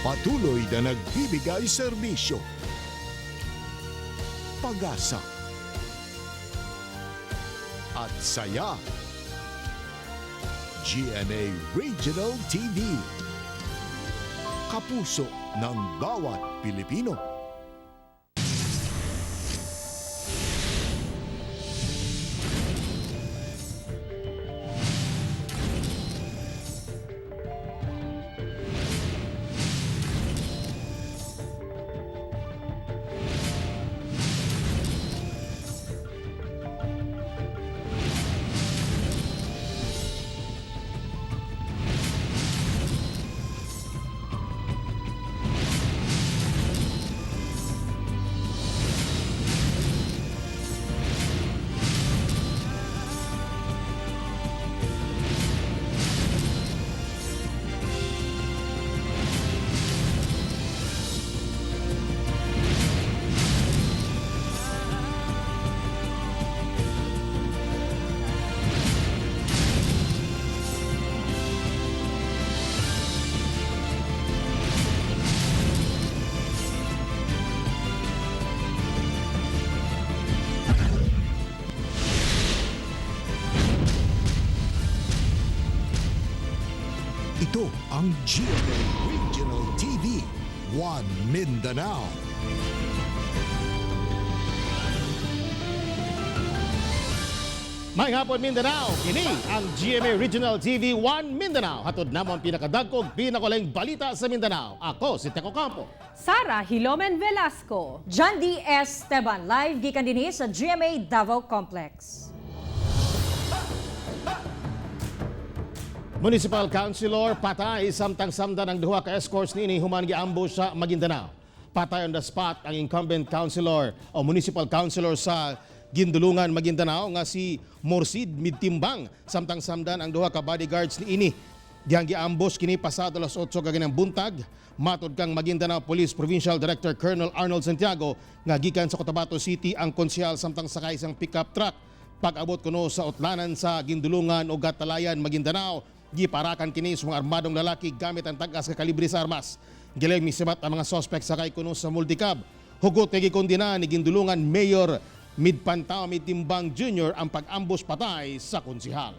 Patuloy na nagbibigay serbisyo, pag-asa, at saya. GMA Regional TV. Kapuso ng bawat Pilipino. Ito ang GMA Regional TV, One Mindanao. May hapon, Mindanao, kini ang GMA Regional TV 1 Mindanao. Hatod namo ang pinakadagkog, pinakuleng balita sa Mindanao. Ako si Teco Campo. Sara Hilomen Velasco. John D. Esteban, live gikan dinhi sa GMA Davao Complex. Municipal Councilor patay samtang samdan ang duha ka escorts niini human giambush sa Maguindanao. Patay on the spot ang incumbent councilor o municipal councilor sa Gindulungan, Maguindanao nga si Morsid Midtimbang samtang samdan ang duha ka bodyguards niini. Dihang giambush kini pasado alas 8 kaganang buntag. Matod kang Maguindanao Police Provincial Director Colonel Arnold Santiago nga gikan sa Cotabato City ang konsehal samtang sakay isang pickup truck. Pag-abot kuno sa utlanan sa Gindulungan o Gatalayan, Maguindanao, giparakan kini sa mga armadong lalaki gamit ang tag-as nga kalibre sa armas. Gileg misibat ang mga sospek sakay kuno sa multicab. Hugot kay gikondena ni Gindulungan Mayor Midpantao Midtimbang Jr. ang pag-ambus patay sa konsihal.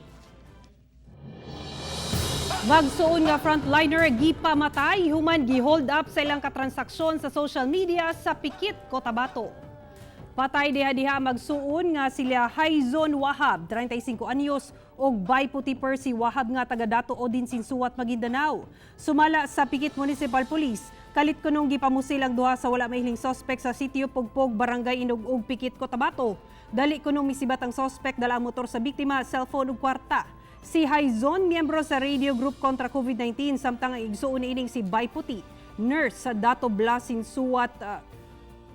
Magsuon nga frontliner gipamatay human gi-hold up sa ilang katransaksyon sa social media sa Pikit, Cotabato. Patay diha-diha magsuon nga sila Haizon Wahab, 35 anyos, ug Bayputi Percy Wahab nga taga Dato Odin Sinsuat, Maguindanao. Sumala sa Pikit Municipal Police, kalit kunong gipamusil ang duha sa wala mahiling sospek sa sitio Pugpog, Barangay Inugug, Pikit, Cotabato. Dali kunong misibat ang sospek dala ang motor sa biktima, cellphone ug kwarta. Si Haizon, miyembro sa radio group kontra COVID-19, samtang ang igsuon niining si Bayputi, nurse sa Dato Blas Sinsuat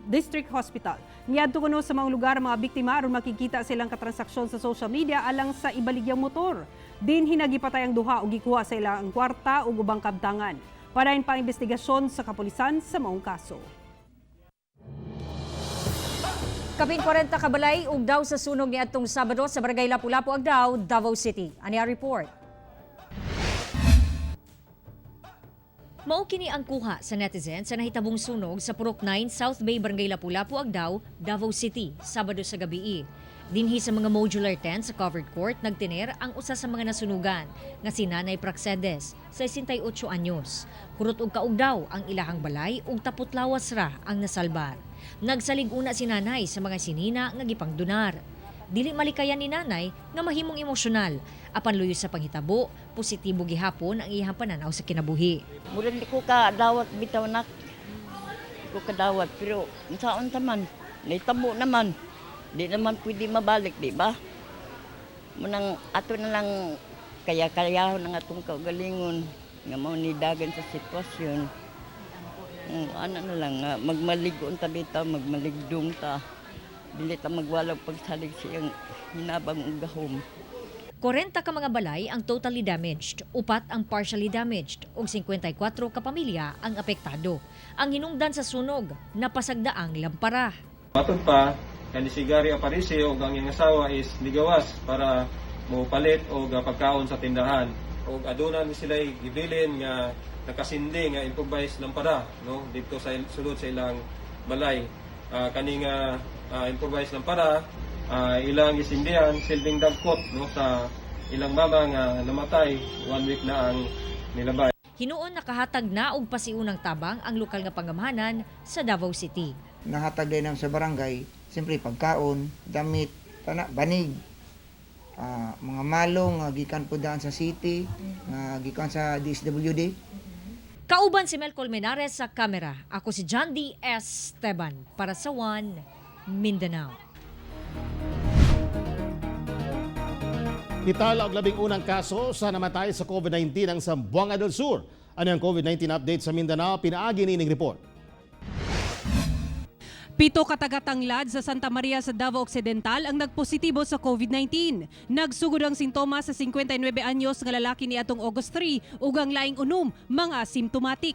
District Hospital. Niadto kuno sa mga lugar mga biktima aron makikita silang katransaksyon sa social media alang sa ibaligyang motor. Din hinagipatay ang duha ug gikuha sa ilang ang kwarta ug ubang kabtangan. Padayon pa ang investigasyon sa kapulisan sa maong kaso. Kapin 40 kabalay ug daw sa sunog niadtong Sabado sa Barangay Lapu-Lapu, Agdao, Davao City. Ani ang report. Mao kini ang kuha sa netizen sa nahitabong sunog sa Purok 9, South Bay, Barangay Lapu-Lapu, Agdao, Davao City, Sabado sa gabi. Dinhi sa mga modular tent sa covered court nagtiner ang usa sa mga nasunugan nga si Nanay Praxedes, 68 anyos. Kurot og kaugdaw ang ilahang balay ug tapot lawas ra ang nasalbar. Nagsalig una si nanay sa mga sinina nga gipangdunar. Dili malikayan ni nanay nga mahimong emosyonal. Apan luyo sa panghitabo, positibo gihapon ang iyang pananaw sa kinabuhi. Murag di ko ka dawat bitaw nak. Di ko kadawat pero unsaon ta man, nahitabo naman. Di naman pwede mabalik, di ba? Munang ato na lang kaya-kayahon ang atong kaugalingon nga mao ni dagan sa sitwasyon. Ana na lang nga magmaligon ta bitaw, magmaligdong ta. Dili ta magwalaw pagsalig siyang hinabang ug gahom. 40 ka mga balay ang totally damaged, upat ang partially damaged ug 54 ka pamilya ang apektado. Ang hinungdan sa sunog, napasagda ang lampara. Matod pa, kani si Gary Aparicio ug ang iyang asawa is nigawas para mopalit og pagkaon sa tindahan. Ug aduna ni sila gibilin nga nakasindi nga improvised lampara, no, dito sa sulod sa ilang balay. Kani nga improvised lampara, ilang gisindihan silbing dagkot, no, sa ilang mama nga namatay one week na ang nilabay. Hinuon nakahatag na og pasiunang tabang ang lokal nga pangamhanan sa Davao City. Nahatag din sa barangay, siyempre pagkaon, damit, tana, banig, mga malong nga gikan po daan sa city, nga gikan sa DSWD. Kauban si Mel Colmenares sa kamera. Ako si John D. S. Esteban para sa One Mindanao. Itala og 11 kaso sa namatay sa COVID-19 ang Zamboanga del Sur. Ano ang COVID-19 update sa Mindanao? Pinaagi nining report. 7 ka taga-tanglad sa Santa Maria sa Davao Occidental ang nagpositibo sa COVID-19. Nagsugod ang sintomas sa 59 anyos nga lalaki niadtong August 3 ug ang laing 6 mga asymptomatic.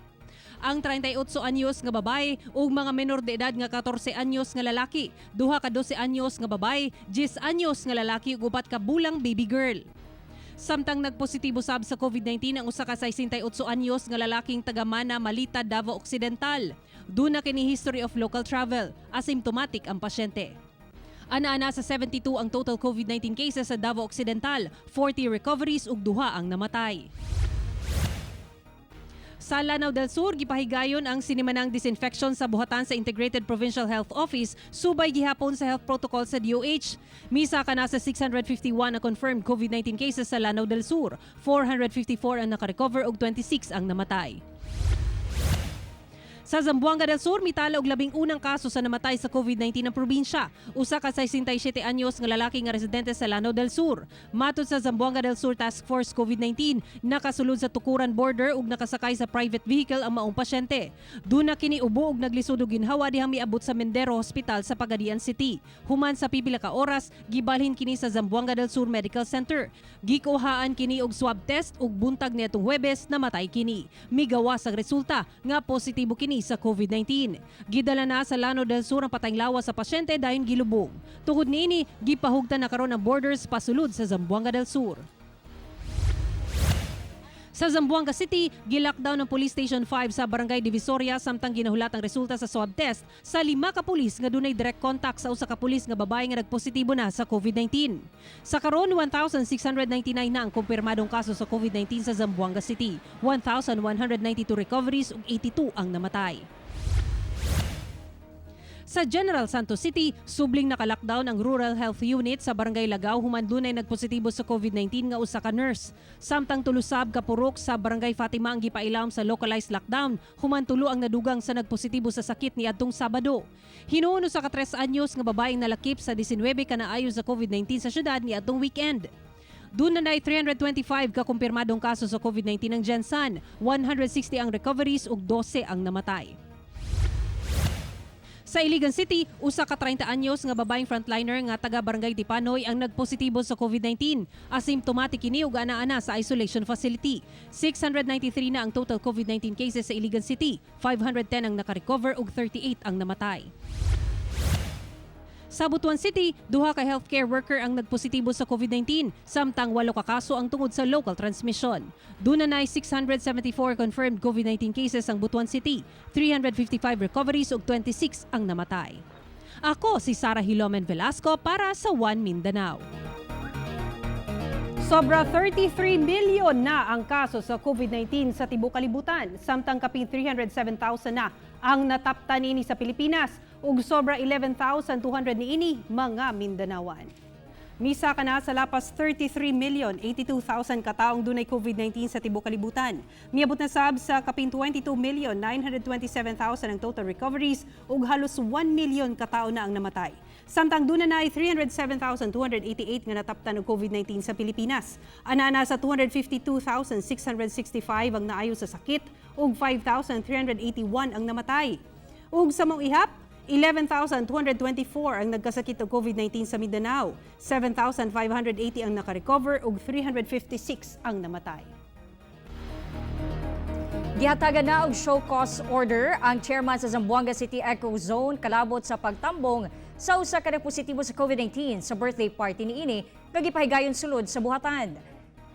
Ang 38 anyos nga babae ug mga menor de edad nga 14 anyos nga lalaki, 2 ka 12 anyos nga babae, 10 anyos nga lalaki ug 4 ka bulang baby girl. Samtang nagpositibo sab sa COVID-19 ang usa ka 68 anyos nga lalaking taga Mana, Malita, Davao Occidental. Duna kini history of local travel. Asymptomatic ang pasyente. Ana-ana sa 72 ang total COVID-19 cases sa Davao Occidental, 40 recoveries ug 2 ang namatay. Sa Lanao del Sur, gipahigayon ang sinimanang disinfection sa buhatan sa Integrated Provincial Health Office subay gihapon sa health protocol sa DOH. Misaka na sa 651 na confirmed COVID-19 cases sa Lanao del Sur, 454 ang nakarecover ug 26 ang namatay. Sa Zamboanga del Sur, mitala og 11 kaso sa namatay sa COVID-19 ng probinsya. Usa ka 67 anyos nga lalaki nga residente sa Lanao del Sur. Matod sa Zamboanga del Sur Task Force COVID-19, nakasulod sa Tukuran border ug nakasakay sa private vehicle ang maong pasyente. Duna kini ubo ug naglisod og ginhawa dihang miabot sa Mendero Hospital sa Pagadian City. Human sa pipila ka oras, gibalhin kini sa Zamboanga del Sur Medical Center. Gikuhaan kini og swab test ug buntag niadtong Huwebes, namatay kini. Migawas ang resulta nga positibo kini sa COVID-19. Gidala na sa Lanao del Sur ang patayng lawas sa pasyente dayon gilubong. Tungod niini, gipahugtan na karon ang borders pasulod sa Zamboanga del Sur. Sa Zamboanga City, gilockdown ng Police Station 5 sa Barangay Divisoria samtang ginahulat ang resulta sa swab test sa 5 ka pulis nga dunay direct contact sa usa ka pulis nga babae nga nagpositibo na sa COVID-19. Sa karon, 1,699 na ang kumpirmadong kaso sa COVID-19 sa Zamboanga City. 1,192 recoveries ug 82 ang namatay. Sa General Santos City, subling naka-lockdown ang Rural Health Unit sa Barangay Lagaw human dunay nagpositibo sa COVID-19 nga usa ka nurse. Samtang 3 sab ka purok sa Barangay Fatima ang gipailawom sa localized lockdown human 3 ang nadugang sa nagpositibo sa sakit niadtong Sabado. Hinuon usa ka 3 anyos nga babaeng nalakip sa 19 ka naayo sa COVID-19 sa syudad niadtong weekend. Duna na 325 ka kumpirmadong kaso sa COVID-19 ng Gensan, 160 ang recoveries ug 12 ang namatay. Sa Iligan City, usa ka 30 anyos nga babaeng frontliner nga taga Barangay Tipanoy ang nagpositibo sa COVID-19. Asymptomatic kini ug ana-ana sa isolation facility. 693 na ang total COVID-19 cases sa Iligan City. 510 ang nakarecover ug 38 ang namatay. Sa Butuan City, 2 ka healthcare worker ang nagpositibo sa COVID-19, samtang 8 ka kaso ang tungod sa local transmission. Duna na 674 confirmed COVID-19 cases ang Butuan City, 355 recoveries ug 26 ang namatay. Ako si Sara Hilomen Velasco para sa One Mindanao. Sobra 33 million na ang kaso sa COVID-19 sa tibuok kalibutan, samtang kapin 307,000 na ang nataptan niini sa Pilipinas ug sobra 11,200 niini mga Mindanaoan. Misaka na sa lapas 33 million 82,000 kataong dunay COVID-19 sa tibuok kalibutan. Miabot na sab sa kapin 22 million 927,000 ang total recoveries ug halos 1 million katao na ang namatay. Samtang duna na 307,288 nga nataptan og COVID-19 sa Pilipinas. Ana-ana sa 252,665 ang naayo sa sakit ug 5,381 ang namatay. Ug sa maong ihap, 11,224 ang nagkasakit og COVID-19 sa Mindanao, 7,580 ang nakarecover ug 356 ang namatay. Gihatagan na og show cause order ang chairman sa Zamboanga City Eco Zone kalabot sa pagtambong sa usa ka positibo sa COVID-19 sa birthday party niini nga gipahigayon sulod sa buhatan.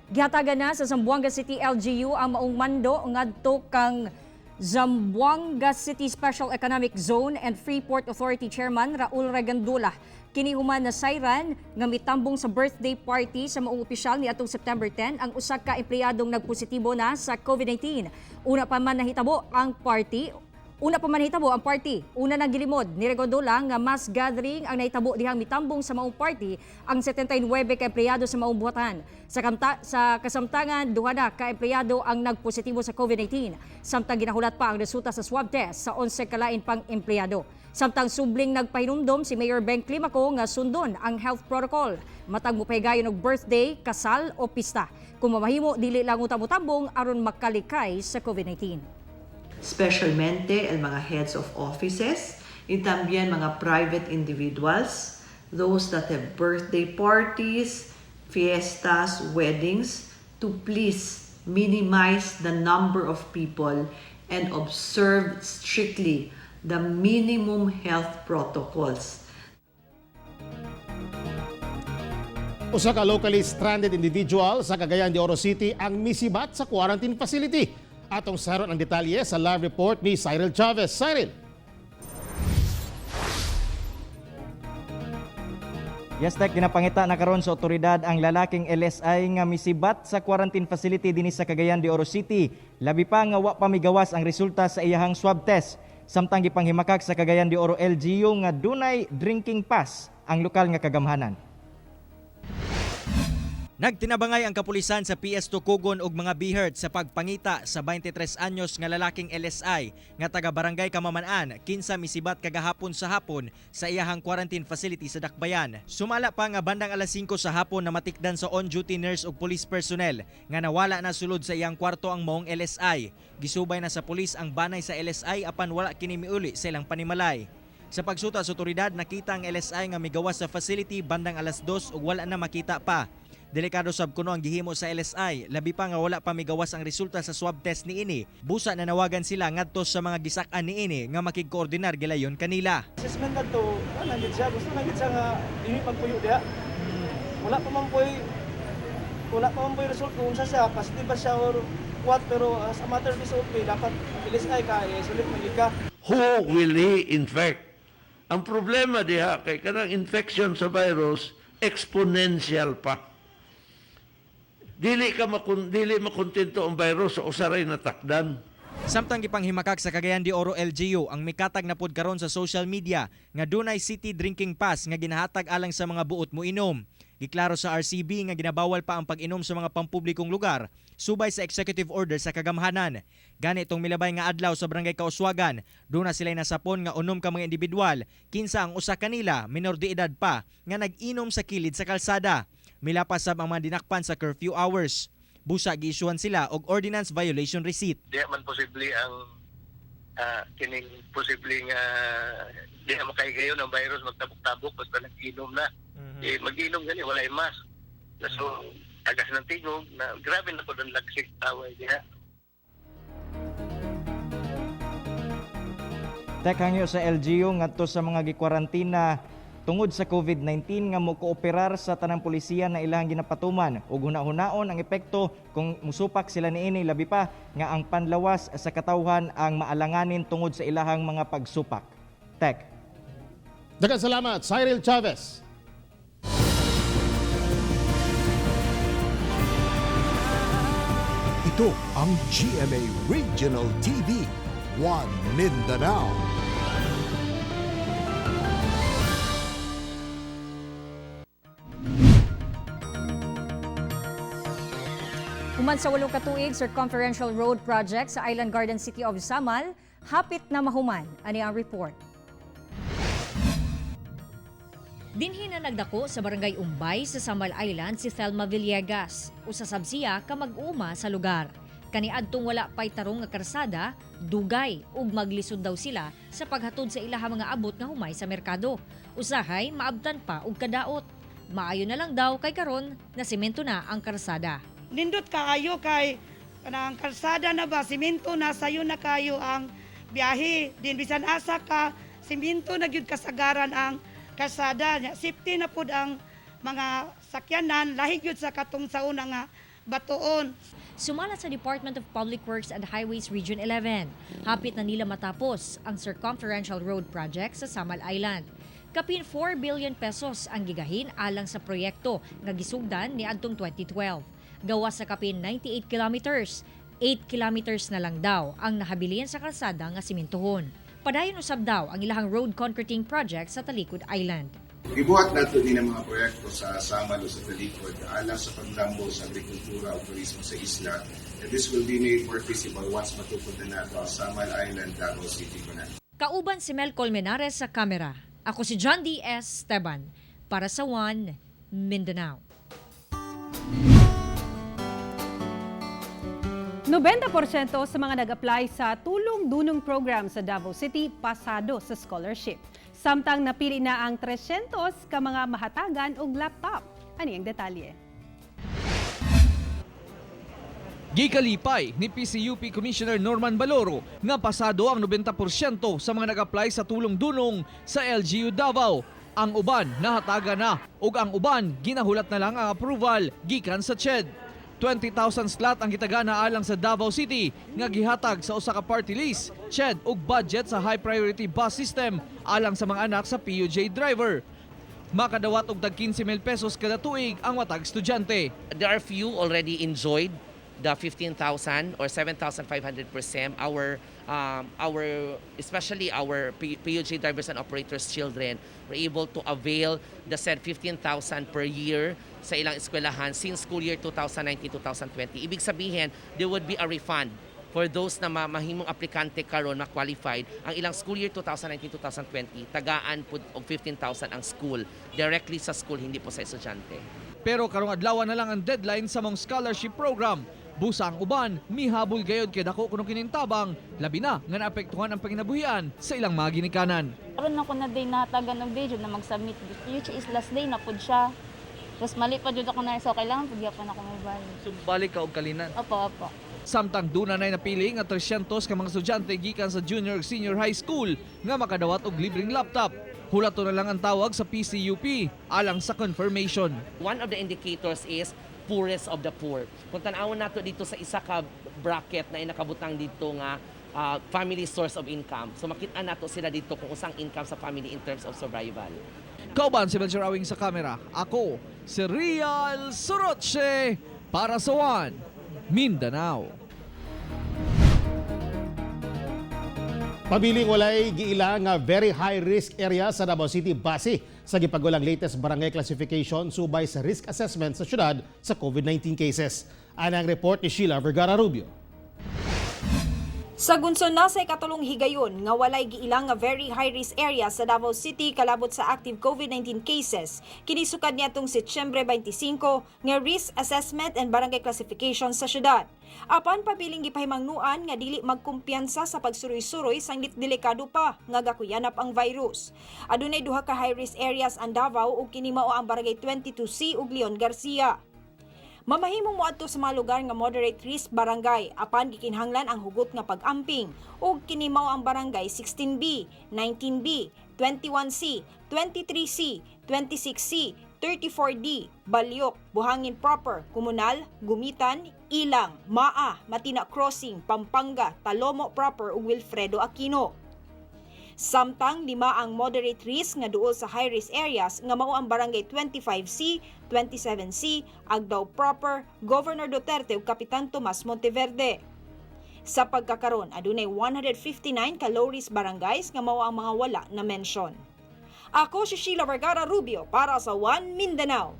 Gihatagan na sa Zamboanga City LGU ang maong mando ngadto kang Zamboanga City Special Economic Zone and Freeport Authority Chairman Raul Regandola. Kini human nasayran nga mitambong sa birthday party sa maong opisyal ni atong September 10 ang usa ka empleyadong nagpositibo na sa COVID-19. Una pa man nahitabo ang party. Una nang gilimod ni Regondola nga mass gathering ang nahitabo dihang mitambong sa maong party ang 79 ka empleyado sa maong buhatan. Sa kasamtangan, duha na ka empleyado ang nagpositibo sa COVID-19. Samtang ginahulat pa ang resulta sa swab test sa 11 kalain pang empleyado. Samtang subling nagpahinumdom si Mayor Ben Climaco nga sundon ang health protocol matag mopahigayon og birthday, kasal o pista. Kung mamahimo, dili lang utamutambong aron makalikay sa COVID-19. Especialmente el mga heads of offices y también mga private individuals, those that have birthday parties, fiestas, weddings, to please minimize the number of people and observe strictly the minimum health protocols. Usa ka locally stranded individual sa Cagayan de Oro City ang misibat sa quarantine facility. Atong saron ang detalye sa live report ni Cyril Chavez. Cyril. Yes, Tek, ginapangita na karon sa otoridad ang lalaking LSI nga misibat sa quarantine facility dinhi sa Cagayan de Oro City. Labi pa nga wa pa migawas ang resulta sa iyahang swab test. Samtang gipanghimakak sa Cagayan de Oro LGU nga dunay drinking pass ang lokal nga kagamhanan. Nagtinabangay ang kapulisan sa PS Tukugon ug mga bihert sa pagpangita sa 23 anyos nga lalaking LSI nga taga Barangay Kamaman-an, kinsa misibat kagahapon sa hapon sa iyahang quarantine facility sa Dakbayan. Sumala pa nga bandang alas 5 sa hapon na matikdan sa on-duty nurse ug police personnel nga nawala na sulod sa iyang kwarto ang maong LSI. Gisubay na sa pulis ang banay sa LSI apan wala kini miuli sa ilang panimalay. Sa pagsuta sa otoridad, nakita ang LSI nga migawas sa facility bandang alas 2 ug wala na makita pa. Delikado sab kuno ang gihimo sa LSI, labi pa nga wala pa migawas ang resulta sa swab test niini. Busa nanawagan sila ngadto sa mga gisak-an niini nga makigkoordinar gilayon kanila. Assessment na to, wala na siya. Gusto na siya nga dili magpuyo diha. Wala pa man po'y result kung unsa siya, positive ba siya or what, pero as a matter of SOP, dapat LSI ka, isolate man ka. Who will he infect? Ang problema diha kay kanang infection sa virus, exponential pa. Dili makontento ang virus sa usaray natakdan. Samtang gipanghimakak sa Cagayan de Oro LGU ang mikatag na pod karon sa social media nga dunay city drinking pass nga ginahatag alang sa mga buot mo inom. Giklaro sa RCB nga ginabawal pa ang pag-inom sa mga pampublikong lugar subay sa executive order sa kagamhanan. Gani itong milabay nga adlaw sa Barangay Kauswagan, duna sila nasapon nga unom ka mga individual, kinsa ang usa kanila minor de edad pa nga nag-inom sa kilid sa kalsada. Milapas sab ang mga dinakpan sa curfew hours. Busa giisyuhan sila og ordinance violation receipt. Di man posible ang kining posible nga di na makahigayon ang virus magtabok-tabok basta nag-inom na. Eh, mag-inom gani, wala yung mask. Na so tagas ng tingog na grabe na po ang lagsik taway diha. Tek, hangyo sa LGU ngadto sa mga gikwarantina tungod sa COVID-19 nga mo kooperar sa tanang pulisiya na ilang ginapatuman ug huna-hunaon ang epekto kung musupak sila niini, labi pa nga ang panlawas sa katawhan ang maalanganin tungod sa ilahang mga pagsupak. Tek. Daghang salamat, Cyril Chavez. Ito ang GMA Regional TV, One Mindanao. Human sa 8 ka tuig, circumferential road project sa Island Garden City of Samal, hapit na mahuman. Ani ang report. Dinhi na nagdako sa Barangay Umbay sa Samal Island si Thelma Villegas. Usa sab siya ka mag-uma sa lugar. Kaniadtong wala pay tarong nga karsada, dugay ug maglisod daw sila sa paghatod sa ilaha mga abot nga humay sa merkado. Usahay maabtan pa og kadaot. Maayo na lang daw kay karon na semento na ang karsada. Nindot kaayo kay kanang kalsada na ba, simento na, sayo na kayo ang biyahe. Din bisan asa ka, simento na gyud kasagaran ang kalsada. Nya, safety na pud ang mga sakyanan, lahi gyud sa katong sa una nga batuon. Sumala sa Department of Public Works and Highways Region 11, hapit na nila matapos ang circumferential road project sa Samal Island. Kapin 4 billion pesos ang gigahin alang sa proyekto nga gisugdan ni adtong 2012. Gawa sa kapin 98 kilometers, 8 kilometers na lang daw ang nahabilin sa kalsada nga simintuhon. Padayon usab daw ang ilahang road concreting project sa Talikod Island. Gibuhat nato din ang mga proyekto sa Samal o sa Talikod alang sa paglambo sa agrikultura o turismo sa isla. And this will be made more feasible once matukod na nato ang Samal Island, Davao City Connect. Kauban si Mel Colmenares sa kamera. Ako si John D. S. Esteban para sa One Mindanao. 90% sa mga nag-apply sa Tulong Dunong Program sa Davao City pasado sa scholarship. Samtang napili na ang 300 ka mga mahatagan og laptop. Ani ang detalye? Gikalipay ni PCUP Commissioner Norman Baloro nga pasado ang 90% sa mga nag-apply sa Tulong Dunong sa LGU Davao. Ang uban nahatagan na ug ang uban ginahulat na lang ang approval gikan sa CHED. 20,000 slot ang gitagana alang sa Davao City nga gihatag sa usa ka party list, CHED ug budget sa high priority bus system alang sa mga anak sa PUJ driver. Makadawat og tag 15,000 pesos kada tuig ang matag estudyante. There are few already enjoyed the 15,000 or 7,500 per sem. Our especially our PUJ drivers and operators' children were able to avail the said 15,000 per year sa ilang eskwelahan since school year 2019-2020. Ibig sabihin, there would be a refund for those na mahimong aplikante karon na qualified ang ilang school year 2019-2020, tagaan pud og 15,000 ang school directly sa school, hindi po sa estudyante. Pero karong adlaw na lang ang deadline sa maong scholarship program. Busa ang uban, mihabol gayod kay dako kuno kining tabang, labi na nga naapektuhan ang panginabuhian sa ilang mga ginikanan. Karon ako na day nahatagan og day jud na mag-submit, which is last day na pud siya. Tapos mali pa jud ako na, so kailangan pud gyapon ako mobile. So balik ka og kalinan. Opo. Samtang duna nay napili nga 300 ka mga estudyante gikan sa junior ug senior high school nga makadawat og libreng laptop. Hulato na lang ang tawag sa PCUP alang sa confirmation. One of the indicators is poorest of the poor. Kung tan-awon nato dito sa isa ka bracket na inakabutang dito nga family source of income. So makita nato sila dito kung usang income sa family in terms of survival. Kauban si Melchor Awing sa kamera. Ako si Rial Soroche para sa One Mindanao. Pabiling walay giila nga very high risk area sa Davao City base sa gipagulang latest barangay classification subay sa risk assessment sa syudad sa COVID-19 cases. Anang report ni Sheila Vergara Rubio. Sa gunso na sa ikatulong higayon nga walay giilang nga very high risk area sa Davao City kalabot sa active COVID-19 cases, kinisukad niadtong Setyembre 25 nga risk assessment and barangay classification sa syudad. Apan pabiling gipahimangnuan nga dili magkumpiyansa sa pagsuroy-suroy sanglit delikado pa nga gakuyanap ang virus. Adunay duha ka high risk areas ang Davao ug kini mao ang barangay 22C ug Leon Garcia. Mamahimong moadto sa mga lugar nga moderate risk barangay apan gikinahanglan ang hugot nga pag-amping ug kini mao ang barangay 16B, 19B, 21C, 23C, 26C, 34D, Baliok, Buhangin Proper, Komunal, Gumitan, Ilang, Maa, Matina Crossing, Pampanga, Talomo Proper ug Wilfredo Aquino. Samtang lima ang moderate risk nga duol sa high risk areas nga mao ang barangay 25C, 27C, Agdao Proper, Governor Duterte ug Kapitan Tomas Monteverde. Sa pagkakaron, adunay 159 ka low risk barangays nga mao ang mga wala na mention. Ako si Sheila Vergara Rubio para sa One Mindanao.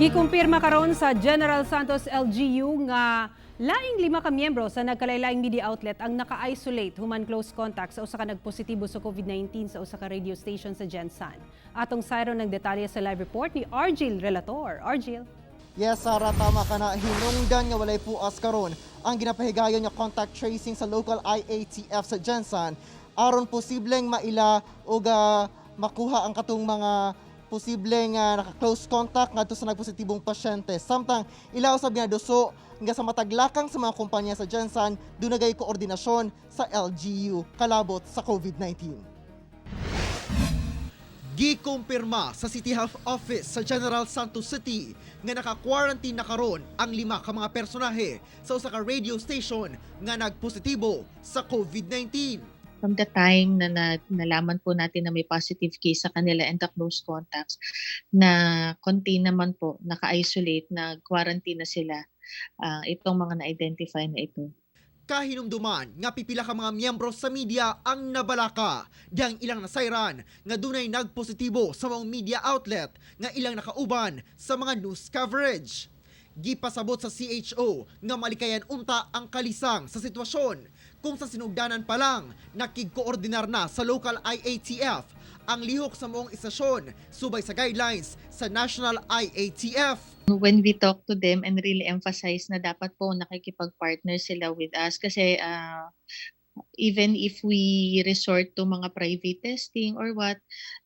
Gikumpirma karon sa General Santos LGU nga laing lima ka miyembro sa nagkalaylaing media outlet ang naka-isolate human close contact sa usa ka nagpositibo sa COVID-19 sa usa ka radio station sa GenSan. Atong sayron ng detalye sa live report ni Argil Relator. Argil. Yes, Sarah, tama ka na. Hinungdan nga walay puas karon ang ginapahigayon nga contact tracing sa local IATF sa GenSan aron posibleng maila og makuha ang katong mga posibleng naka-close contact ngadto sa nagpositibong pasyente. Samtang ila usab nga duso nga sa mataglakang sa mga kumpanya sa GenSan duna gay koordinasyon sa LGU kalabot sa COVID-19. Gikumpirma sa City Health Office sa General Santos City nga naka-quarantine na karon ang lima ka mga personahe sa usa ka radio station nga nagpositibo sa COVID-19. From the time na nalaman po natin na may positive case sa kanila and the close contacts, na contain naman po, naka-isolate, na-quarantine na sila, itong mga na-identify na ito. Kahinumduman nga pipila ka mga miyembro sa media ang nabalaka diyang ilang nasayran nga dunay nagpositibo sa mga media outlet nga ilang nakauban sa mga news coverage. Gipasabot sa CHO nga malikayan unta ang kalisang sa sitwasyon kung sa sinugdanan pa lang nakigkoordinar na sa local IATF ang lihok sa maong istasyon subay sa guidelines sa National IATF. When we talk to them and really emphasize na dapat po nakikipag-partner sila with us kasi even if we resort to mga private testing or what,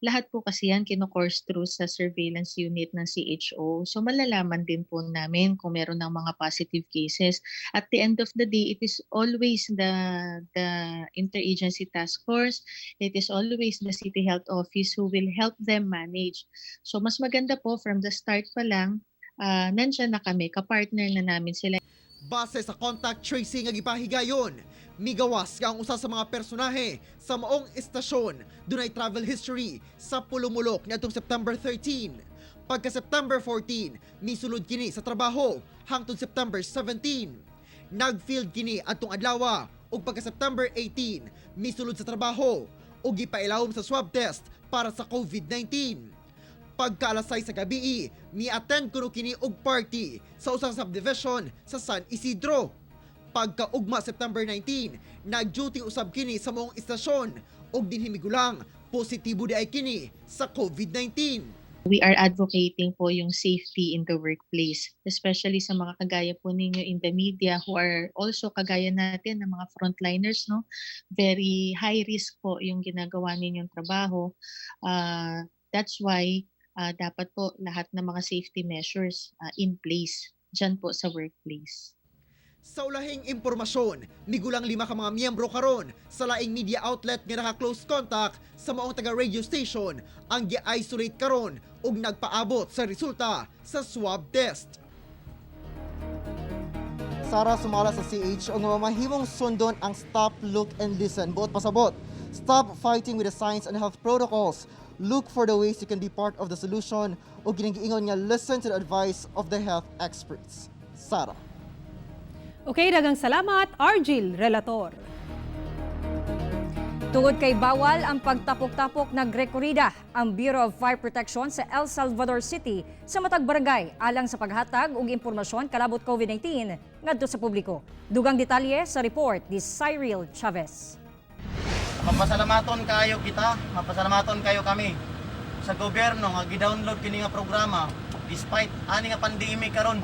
lahat po kasi yan kino-course through sa surveillance unit ng CHO. So malalaman din po namin kung meron ng mga positive cases. At the end of the day, it is always the interagency task force, it is always the City Health Office who will help them manage. So mas maganda po from the start pa lang, nandyan na kami, kapartner na namin sila. Base sa contact tracing nga gipahigayon, migawas nga ang usa sa mga personahe sa maong istasyon dunay travel history sa Polomolok niadtong September 13. Pagka September 14, misulod kini sa trabaho hangtod September 17. Nagfield kini adtong adlaw ug pagka September 18, misulod sa trabaho ug gipailawom sa swab test para sa COVID-19. Pagka alas 6 sa gabi, mi-attend kuno kini og party sa usang subdivision sa San Isidro. Pagkaugma September 19, nag-duty usab kini sa maong istasyon ug dinhi migulang positibo diay kini sa COVID-19. We are advocating po yung safety in the workplace, especially sa mga kagaya po ninyo in the media who are also kagaya natin ng mga frontliners, no? Very high risk po yung ginagawa ninyong trabaho. That's why dapat po lahat ng mga safety measures in place dyan po sa workplace. Sa ulahing impormasyon, migulang lima ka mga miyembro karon sa laing media outlet nga naka-close contact sa maong taga radio station ang gi-isolate karon ug nagpaabot sa resulta sa swab test. Sara, sumala sa CHO nga mamahimong sundon ang stop, look and listen. Buot pasabot. Stop fighting with the science and health protocols. Look for the ways you can be part of the solution o giningiingon nga listen to the advice of the health experts. Sara. Okay, daghang salamat, Argil Relator. Tungod kay bawal ang pagtapok-tapok, nagrekorida ang Bureau of Fire Protection sa El Salvador City sa matag barangay alang sa paghatag og impormasyon kalabot COVID-19 ngadto sa publiko. Dugang detalye sa report ni Cyril Chavez. Mapasalamaton kayo kita, mapasalamaton kayo kami sa gobyerno nga gi-download kini nga programa despite ani nga pandemic karon.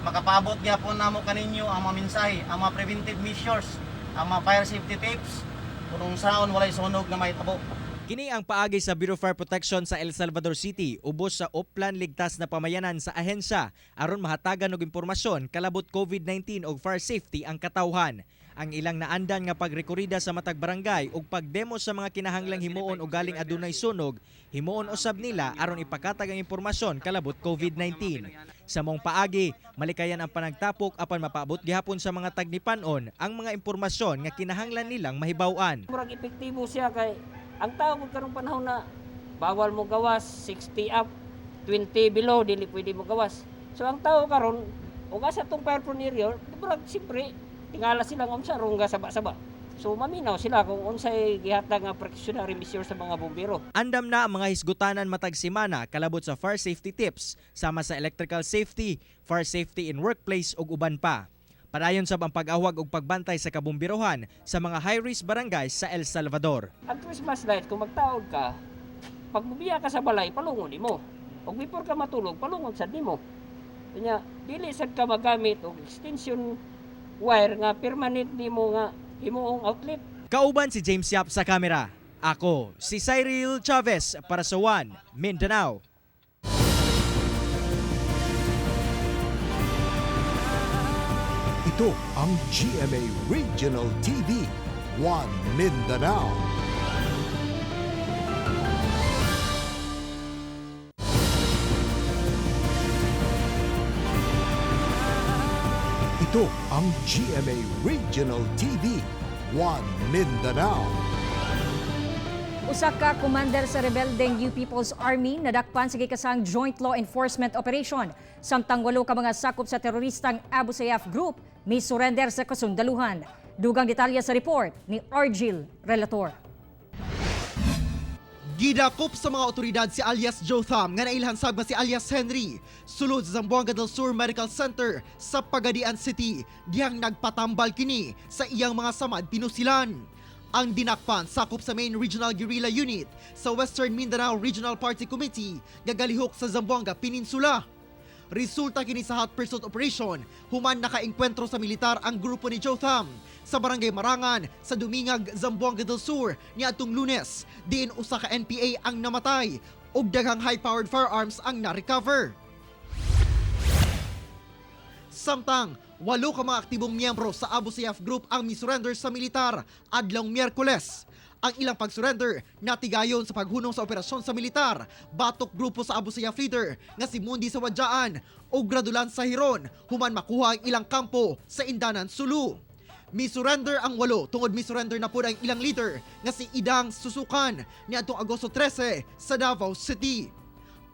Makapaabot gyapon namo kaninyo ang mga mensahe, ang mga preventive measures, ang mga fire safety tips kung unsaon walay sunog na mahitabo. Kini ang paagi sa Bureau of Fire Protection sa El Salvador City ubos sa Oplan Ligtas na Pamayanan sa ahensya aron mahatagan og impormasyon kalabot COVID-19 ug fire safety ang katawhan. Ang ilang naandan nga pagrekorida sa matag barangay ug pagdemo sa mga kinahanglang himuon og galing adunay sunog, himuon usab nila aron ipakatag ang impormasyon kalabot COVID-19. Sa maong paagi, malikayan ang panagtapok apan mapaabot gihapon sa mga tagnipanon ang mga impormasyon nga kinahanglan nilang mahibaw-an. Murag epektibo siya kay ang tao kung karong panahon na bawal mo gawas 60 up, 20 below dili pwede mo gawas. So ang tao karon ug asa tong fire prone area, murag siyempre tingala sila nga unsa rongga saba-saba. So maminaw sila kung unsay gihatag nga precautionary measure sa mga bumbero. Andam na ang mga hisgutanan matag semana kalabot sa fire safety tips sama sa electrical safety, fire safety in workplace ug uban pa. Padayon sab ang pag-awag ug pagbantay sa kabumbirohan sa mga high-risk barangays sa El Salvador. Ang Christmas light, kung magtaod ka, pag mubiya ka sa balay, palungon nimo. Ug before ka matulog, palungon sad nimo. Kanya dili sad ka magamit og extension wire nga permanent nimo nga himuong outlet. Kauban si James Yap sa kamera. Ako si Cyril Chavez para sa One Mindanao. Ito ang GMA Regional TV, One Mindanao. Kini ang GMA Regional TV, One Mindanao. Usa ka commander sa rebeldeng New People's Army nadakpan sa gikasang Joint Law Enforcement Operation. Samtang walo ka mga sakop sa teroristang Abu Sayyaf Group mi surrender sa kasundaluhan. Dugang detalye sa report ni Argil Relator. Gidakop sa mga otoridad si alias Jotham nga nailhan sab nga si alias Henry sulod sa Zamboanga del Sur Medical Center sa Pagadian City, dihang nagpatambal kini sa iyang mga samad pinusilan. Ang dinakpan sakop sa Main Regional Guerrilla Unit sa Western Mindanao Regional Party Committee nga galihok sa Zamboanga Peninsula. Resulta kini sa hot pursuit operation human nakaengkwentro sa militar ang grupo ni Jotham sa Barangay Marangan sa Dumingag, Zamboanga del Sur niadtong Lunes, diin usa ka NPA ang namatay ug daghang high-powered firearms ang na-recover. Samtang, walo ka mga aktibong miyembro sa Abu Sayyaf Group ang misurrender sa militar adlong Miyerkules. Ang ilang pagsurrender natigayon sa paghunong sa operasyon sa militar batok grupo sa Abu Sayyaf leader nga si Mundi sa Wadyaan o Gradulan sa Hiron human makuha ang ilang kampo sa Indanan, Sulu. Mi-surrender ang walo tungod mi-surrender na pud ang ilang leader nga si Idang Susukan niadtong Agosto 13 sa Davao City.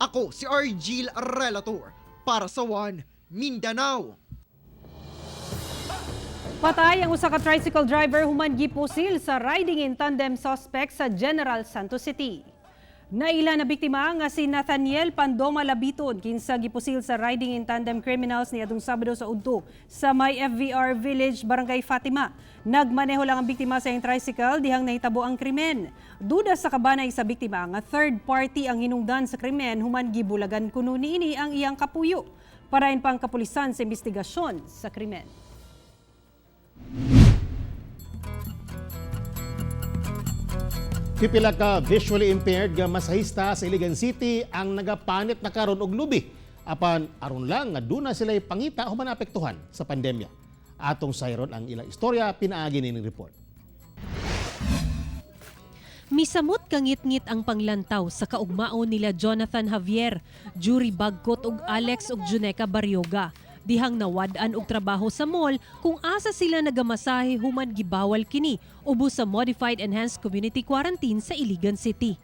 Ako si Argil Relator para sa One Mindanao. Patay ang usa ka tricycle driver human gipusil sa riding in tandem suspect sa General Santos City. Naila na biktima nga si Nathaniel Pandoma Labiton, kinsa gipusil sa riding in tandem criminals niadtong Sabado sa udto sa may FVR Village, Barangay Fatima. Nagmaneho lang ang biktima sa iyang tricycle dihang nahitabo ang krimen. Duda sa kabanay sa biktima nga third party ang hinungdan sa krimen human gibulagan kuno niini ang iyang kapuyo. Parain pang kapulisan sa investigasyon sa krimen. Pipila ka visually impaired nga masahista sa Iligan City ang nagapanit na karon og lubi. Apan aron lang nga duna sila'y pangita human apektuhan sa pandemya. Atong sayron ang ilang istorya pinaagi nining report. Misamot kangitngit ang panglantaw sa kaugmaon nila Jonathan Javier, Jury Bagkot ug Alex ug Juneca Baryoga. Dihang nawad-an og trabaho sa mall kung asa sila nagamasahe human gibawal kini ubos sa Modified Enhanced Community Quarantine sa Iligan City.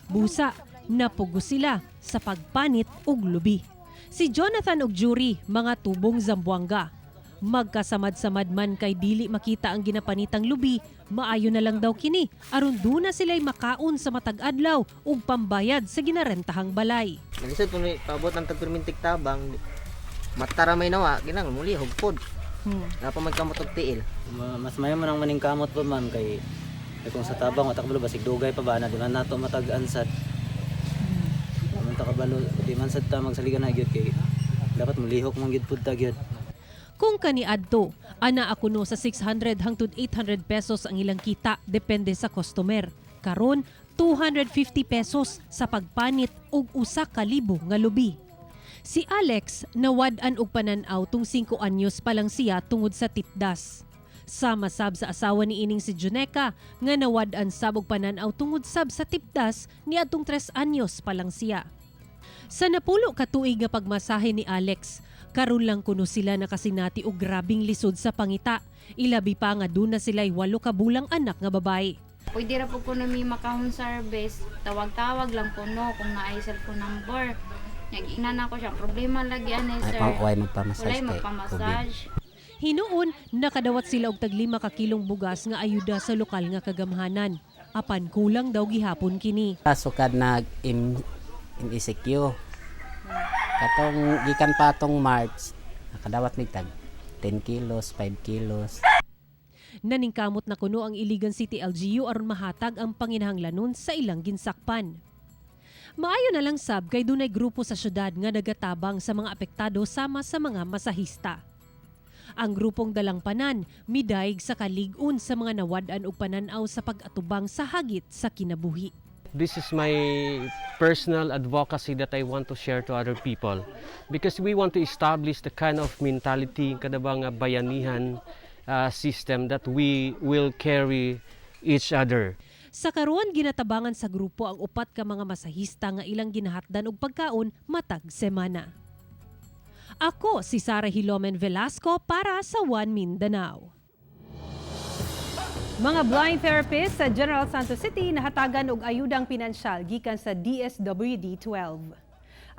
Busa, napugos sila sa pagpanit og lubi. Si Jonathan ug Jury, mga tubong Zamboanga. Magkasamad-samad man kay dili makita ang ginapanitang lubi, maayo na lang daw kini aron duna sila'y makaon sa matag adlaw ug pambayad sa ginarentahang balay. Nalisod kung paabot ng tagpermintik tabang, matara may nawa, ginang muli hugpod. Napa magkamot og tiil. Mas mayo man ang maningkamot po, ma'am, kay kung sa tabang matakbalo basig dugay pa ba na di man nato matag-ansad. Man ta kabalo di man sad ta magsaligan na gyud kay dapat mulihok man gyud pud ta gyud. Kung kaniadto, ana ako no sa 600 hangtod 800 pesos ang ilang kita depende sa customer. Karon 250 pesos sa pagpanit og 1,000 nga lubi. Si Alex nawad-an og panan-aw tung 5 anyos pa lang siya tungod sa tipdas. Sama sab sa asawa ni ining si Juneca nga nawad-an sab og panan-aw tungod sab sa tipdas niadtong 3 anyos pa lang siya. Sa 10 ka tuig nga pagmasahe ni Alex, karon lang kuno sila nakasinati og grabing lisod sa pangita. Ilabi pa nga duna sila'y 8 ka bulang anak nga babae. Pwede ra po ko nami makahon service, tawag-tawag lang po no kung naay cellphone number. Nag-ina na ko siya, problema lagi ani Ay, sir. walay magpamassage Walay kay magpamassage. Hinuon, nakadawat sila og tag 5 ka kilong bugas nga ayuda sa lokal nga kagamhanan. Apan kulang daw gihapon kini. Sukad nag MECQ. Katong gikan pa atong March, nakadawat mig tag 10 kilos, 5 kilos. Naningkamot na kuno ang Iligan City LGU aron mahatag ang panginahanglanon sa ilang ginsakpan. Maayo na lang sab kay dunay grupo sa syudad nga nagatabang sa mga apektado sama sa mga masahista. Ang grupong Dalangpanan midaig sa kalig-on sa mga nawad-an og panan-aw sa pag-atubang sa hagit sa kinabuhi. This is my personal advocacy that I want to share to other people because we want to establish the kind of mentality, kadabang nga bayanihan system that we will carry each other. Sa karon ginatabangan sa grupo ang upat ka mga masahista nga ilang ginahatdan og pagkaon matag semana. Ako si Sara Hilomen Velasco para sa One Mindanao. Mga blind therapists sa General Santos City nahatagan og ayudang pinansyal gikan sa DSWD 12.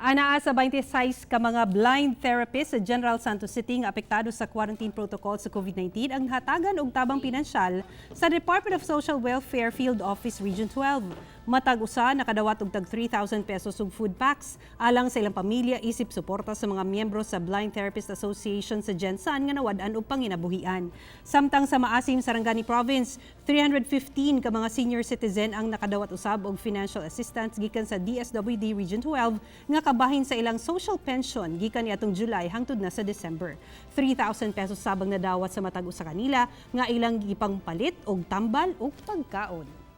Anaa sa 26 ka mga blind therapists sa General Santos City nga apektado sa quarantine protocol sa COVID-19 ang hatagan og tabang pinansyal sa Department of Social Welfare Field Office Region 12. Matag usa nakadawat og tag 3,000 pesos ug food packs alang sa ilang pamilya isip suporta sa mga miyembro sa Blind Therapist Association sa Gensan nga nawad-an og panginabuhian. Samtang sa Maasim, Sarangani Province, 315 ka mga senior citizen ang nakadawat usab og financial assistance gikan sa DSWD Region 12 nga kabahin sa ilang social pension gikan niadtong July hangtod na sa December. 3,000 pesos sabang nadawat sa matag usa kanila nga ilang gipangpalit og tambal ug pagkaon.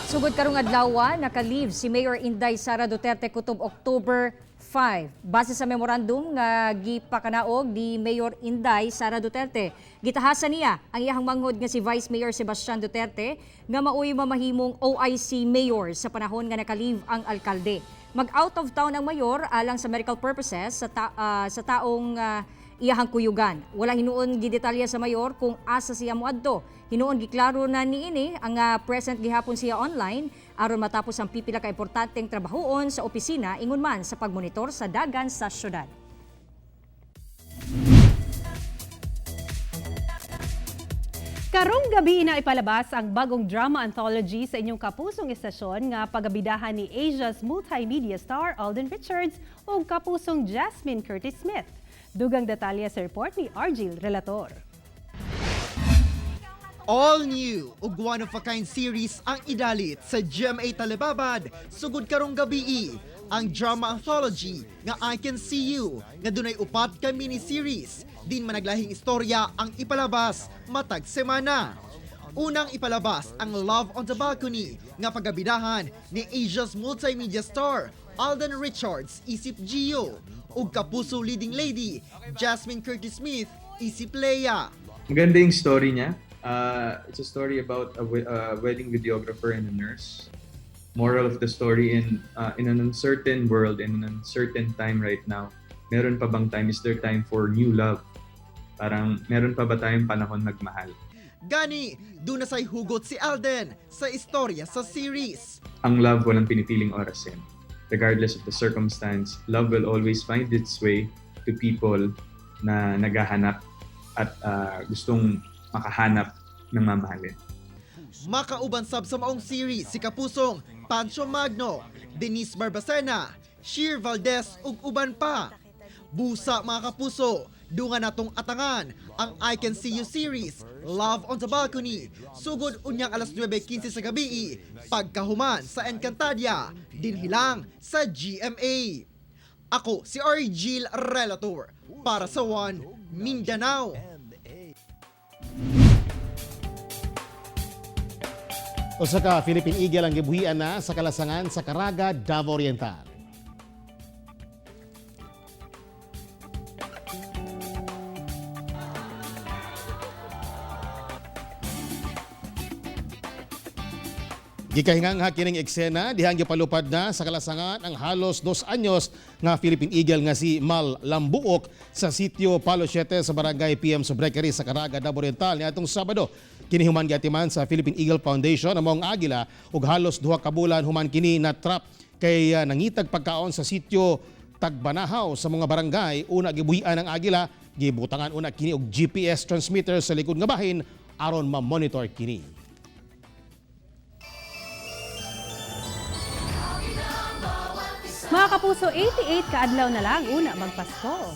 Sugod karong adlaw, naka-leave si Mayor Inday Sara Duterte kutob October 5. Base sa memorandum nga gipakanaog ni Mayor Inday Sara Duterte, gitahasan niya ang iyahang manghod nga si Vice Mayor Sebastian Duterte nga maoy mamahimong OIC Mayor sa panahon nga naka-leave ang alkalde. Mag-out of town ang mayor alang sa medical purposes sa taong iyahang kuyugan. Wala hinuon gidetalya sa mayor kung asa siya moadto. Hinuon giklaro na niini ang present gihapon siya online aron matapos ang pipila ka importanteng trabahoon sa opisina ingon man sa pagmonitor sa dagan sa syudad. Karong gabi na ipalabas ang bagong drama anthology sa inyong kapusong istasyon nga pagabidahan ni Asia's multimedia star Alden Richards ug kapusong Jasmine Curtis Smith. Dugang detalye sa report ni Argil Relator. All new ug one of a kind series ang idalit sa GMA Telebabad sugod karong gabii. Ang drama anthology nga I Can See You nga dunay upat ka miniseries din managlahing istorya ang ipalabas matag semana. Unang ipalabas ang Love on the Balcony nga pagabidahan ni Asia's multimedia star Alden Richards isip Gio ug kapuso leading lady Jasmine Curtis Smith isip Leia. Maganda yung story niya. It's a story about a wedding videographer and a nurse. Moral of the story, in an uncertain world, in an uncertain time right now, meron pa bang time? Is there time for new love? Parang meron pa ba tayong panahon magmahal? Gani, duna say hugot si Alden sa istorya sa series. Ang love, walang pinipiling oras yan. Regardless of the circumstance, love will always find its way to people na naghahanap at gustong makahanap ng mamahalin. Makauban sab sa maong series si Kapusong Pancho Magno, Denise Barbacena, Sheer Valdez ug uban pa. Busa, mga kapuso, dunga natong atangan ang I Can See You series, Love on the Balcony, sugod unyang alas 9:15 sa gabi, pagkahuman sa Encantadia, dinhilang sa GMA. Ako si Argil Relator para sa One Mindanao. Usa ka Philippine Eagle ang gibuhian na sa kalasangan sa Caraga, Davao Oriental. Gikahingangha kining eksena dihang gipalupad na sa kalasangan ang halos 2 anyos nga Philippine Eagle nga si Mal Lambuok sa sitio Palo 7 sa barangay PM Sobrequery sa Caraga, Davao Oriental niadtong Sabado. Kini human giatiman sa Philippine Eagle Foundation ang maong agila ug halos 2 ka bulan human kini na trap kay nangitag pagkaon sa sitio Tagbanahaw sa mga barangay. Una gibuhian ang agila, gibutangan una kini og GPS transmitter sa likod nga bahin aron ma-monitor kini. Mga kapuso, 88 kaadlaw na lang una magpasko.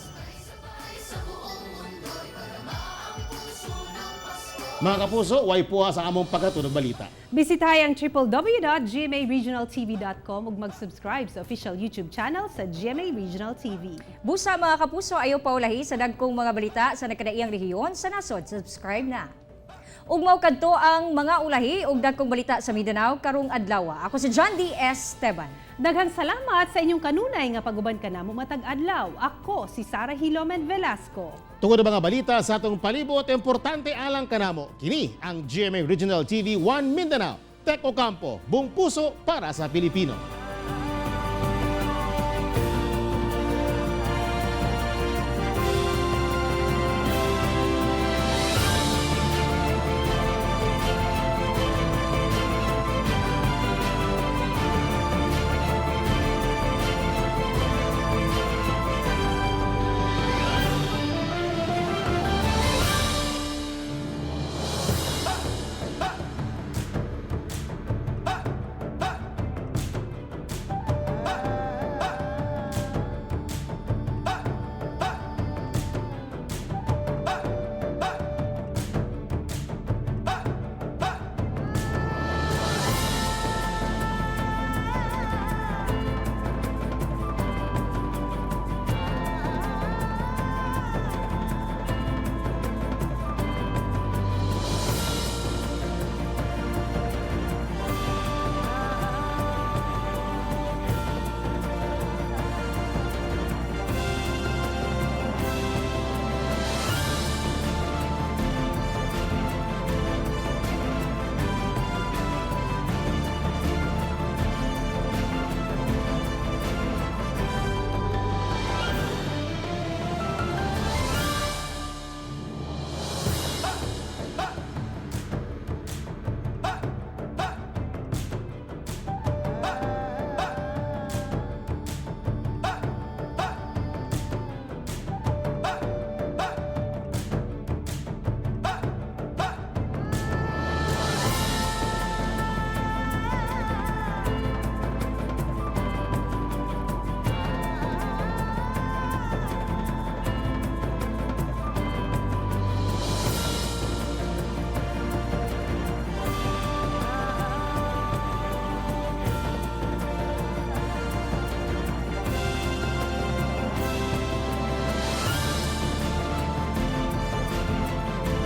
Mga kapuso, way puha sa among pagkatunog balita. Bisitahe ang www.gmaregionaltv.com ug mag-subscribe sa official YouTube channel sa GMA Regional TV. Busa, mga kapuso, ayaw paulahi sa dagkong mga balita sa nagkadaiyang rehiyon sa nasod. Subscribe na. Ug mao kadto ang mga ulahi ug dagkong balita sa Mindanao karong adlaw. Ako si John D. Esteban. Daghang salamat sa inyong kanunay nga paguban kanamo matag adlaw. Ako si Sara Hilomen Velasco. Tungod ang mga balita sa atong palibot, importante alang kanamo. Kini ang GMA Regional TV 1 Mindanao. Tek Ocampo, buong puso para sa Pilipino.